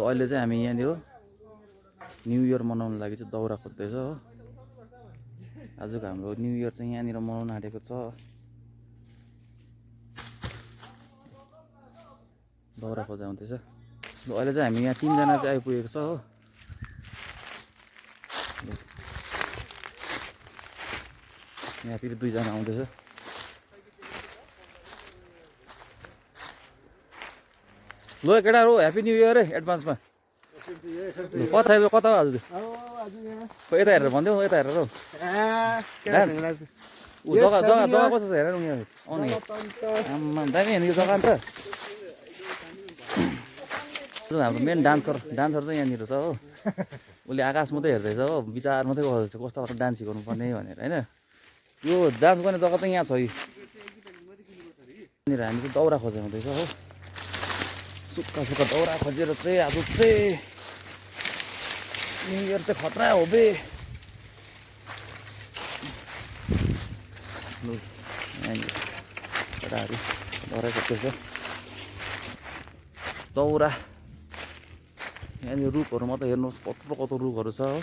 अहिले चाहिँ हामी यहाँनिर न्यू इयर मनाउन लागि चाहिँ दाउरा खोज्दैछ हो। आजको हाम्रो न्यू इयर चाहिँ यहाँनिर मनाउन आँटेको छ। दाउरा खोजा हुँदैछ। अहिले चाहिँ हामी यहाँ 3 जना चाहिँ आइपुगेको छ हो। यहाँ फेरि 2 जना आउँदैछ। ल केटाहरु ह्यापी न्यू इयर है एडभान्समा। कता कता आज यता हेरेर भनिदेऊ, यता हेरेर हौ। जग्गा जग्गा जग्गा कस्तो छ हेरेर यहाँ आउने आम्मा दामी हेर्ने यो जग्गा नि त। हाम्रो मेन डान्सर चाहिँ यहाँनिर छ हो। उसले आकाश मात्रै हेर्दैछ हो, विचार मात्रै गर्दैछ कस्तो खालको डान्स सिकाउनु पर्ने भनेर होइन। यो डान्स गर्ने जग्गा चाहिँ यहाँ छ। यहाँनिर हामी चाहिँ दाउरा खोज्दै हुँदैछ हो। सुक्खा सुक्खा दाउरा खोजेर चाहिँ आज चाहिँ न्यू इयर चाहिँ खतरा हो बे। केटाहरू दाउरा खोज्दैछ। दाउरा यहाँनिर रुखहरू मात्रै हेर्नुहोस्, कत्रो कत्रो रुखहरू छ हो।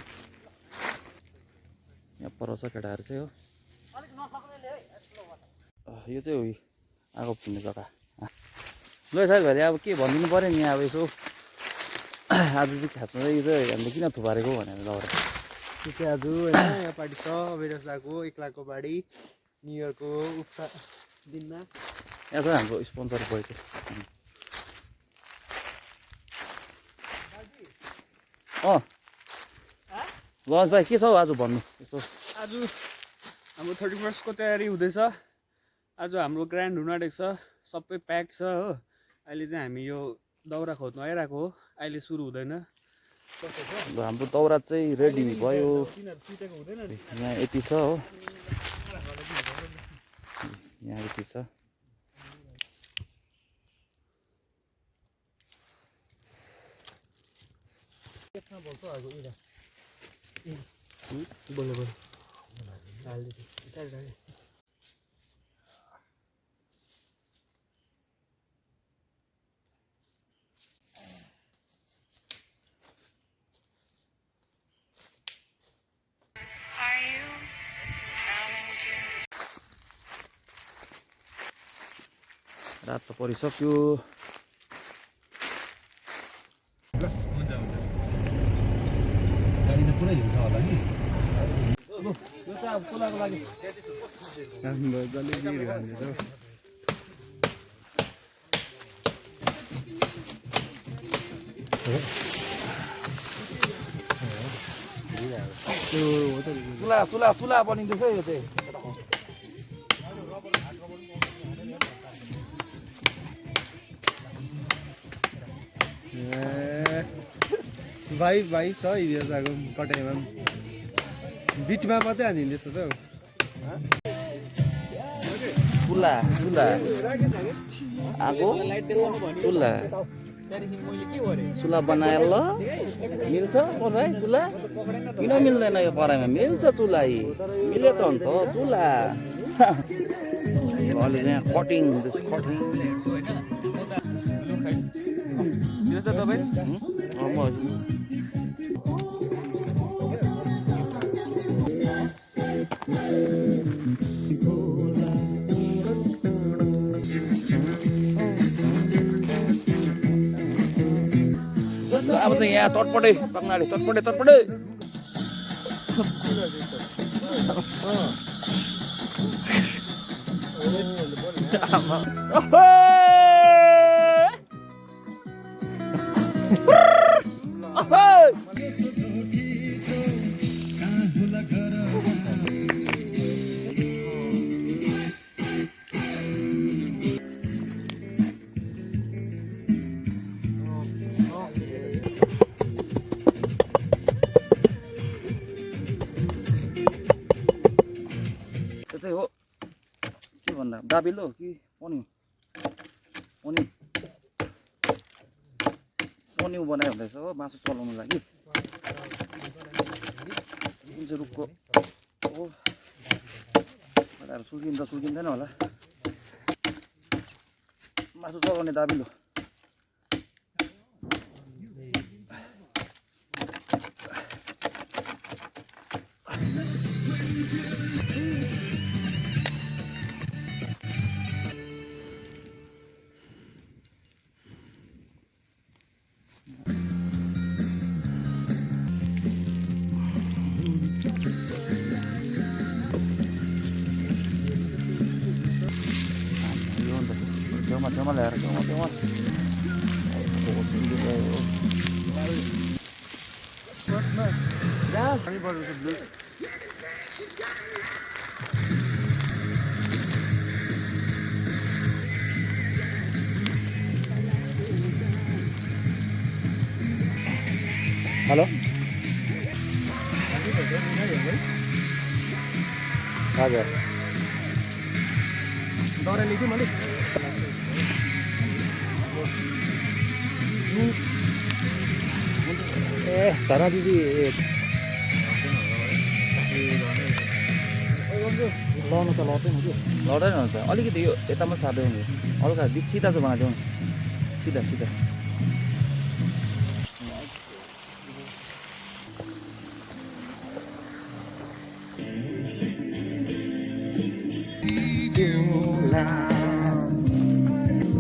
यहाँ पर छ केटाहरू चाहिँ हो। यो चाहिँ हो आगो फुल्ने जग्गा। ल साथीभाइले अब के भनिदिनु पऱ्यो नि अब यसो आज चाहिँ खासमा चाहिँ यो चाहिँ हामीले किन थुपारेको भनेर दाउरा त्यो चाहिँ आज होइन यहाँ पार्टी छ बेरसलाको एक्लाको बाडी न्यु इयरको दिनमा। यहाँ चाहिँ हाम्रो स्पोन्सर भयो चाहिँ। लन्च भाइ के छ हौ आज भन्नु यसो। आज हाम्रो 31st को तयारी हुँदैछ। आज हाम्रो ग्रान्ड हुन आँटेको छ, सबै प्याक छ हो। अहिले चाहिँ हामी यो दाउरा खोज्नु आइरहेको हो, अहिले सुरु हुँदैन। हाम्रो दाउरा चाहिँ रेडी भयो। यहाँ यति छ हो, यहाँ यति छ। रात त परिसक्यो। गाडी त पुरै हिँड्छ होला नि। यो चाहिँ अब खोलाको लागि चुला चुला चुला बनिँदैछ यो चाहिँ। भाइ छ हिजोको कटाइमा बिचमा मात्रै हानिँदैछ त हौ। चुला चुला आगो चुला चुला बनाएर ल मिल्छ भाइ चुला किन मिल्दैन यो कराईमा मिल्छ चुला मिल्यो त अन्त चुला। अहिले यहाँ कटिङ अब चाहिँ यहाँ तटपटै टक्नाले तटपटै तटपटै त्यसै हो। के भन्दा दाबिलो कि पन्यु बनायो हुँदैछ हो मासु चलाउनु लागि। जुन चाहिँ रुखको हो सुल्किँदैन होला मासु चलाउने दाबिलो। छेउमा ल्याएर छेउमा हेलो हजुर दौरा लिएको मैले ए धरा दिदी लाउनु त लाउँदैन कि लड्दैन हुन्छ अलिकति यो यता मात्रै सार्दै हुने हल्का सिधा चाहिँ बनाइदेऊ न सिधा सिधा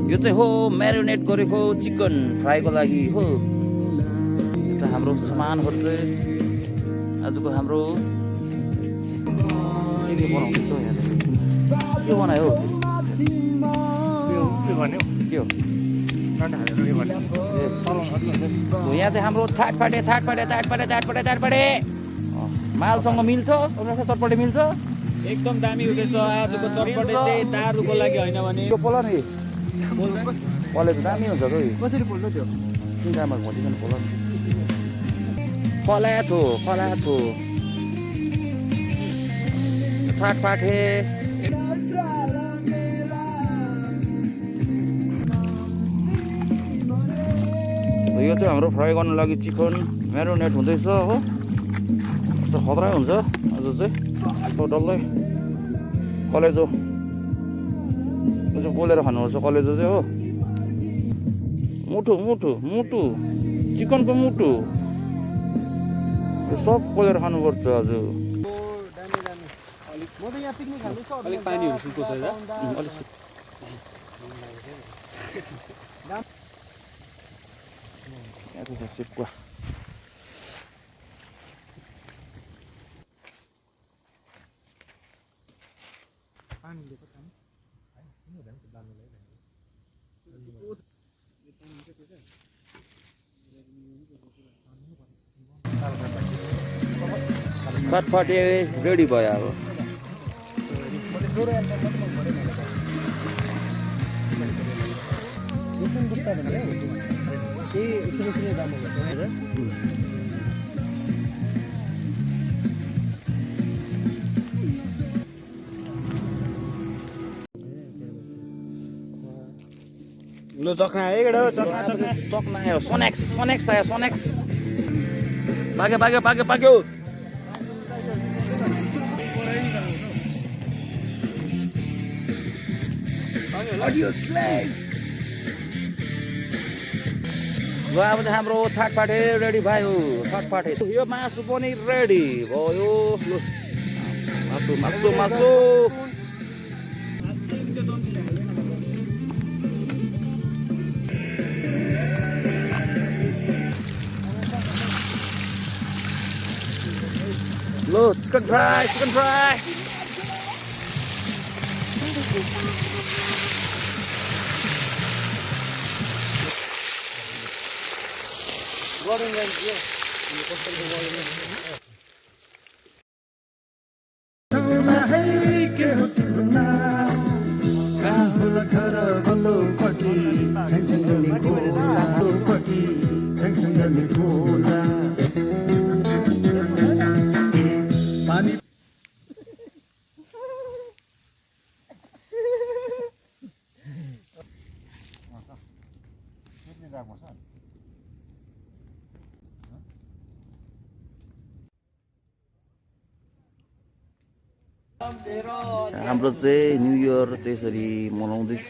यो चाहिँ हो म्यारिनेट गरेको चिकन फ्राईको लागि हो यो चाहिँ हाम्रो सामानहरू चाहिँ आजको हाम्रो के बनाउँदैछ यहाँ के बनायो के भन्यो के हो काँटा हालेर के भन्यो यहाँ चाहिँ हाम्रो छाटपाटे मालसँग मिल्छ उनीहरू चटपटे मिल्छ एकदम दामी हुँदैछ आजको चटपटे चाहिँ दारुको लागि होइन भने त्यो पोला नि पले त दामी हुन्छ त कसरी पोल्नु त्यो तिनवटामा घोटिकन पोला फला छु छाटपाटे यो चाहिँ हाम्रो फ्राई गर्नु लागि चिकन म्यारिनेट हुँदैछ हो खतरा हुन्छ आज चाहिँ डल्लै कलेजो पोलेर खानुपर्छ कलेजो चाहिँ हो मुटु चिकनको मुटु त्यो सब पोलेर खानुपर्छ आज म त यहाँ पिकनिक खाँदैछु अलिक पानीहरू सुक्को छ सिक्वा चटपटे रेडी भयो अब लो चक्ना है केटा चक्ना आयो सोनेक्स आयो सोनेक्स पाक्यो Audio slave. ल अब चाहिँ हाम्रो छाटपाटे रेडी भयो छाटपाटे यो मासु पनि रेडी भयो मासु लो चिकन फ्राई हाम्रो चाहिँ न्यू इयर त्यसरी मनाउँदैछ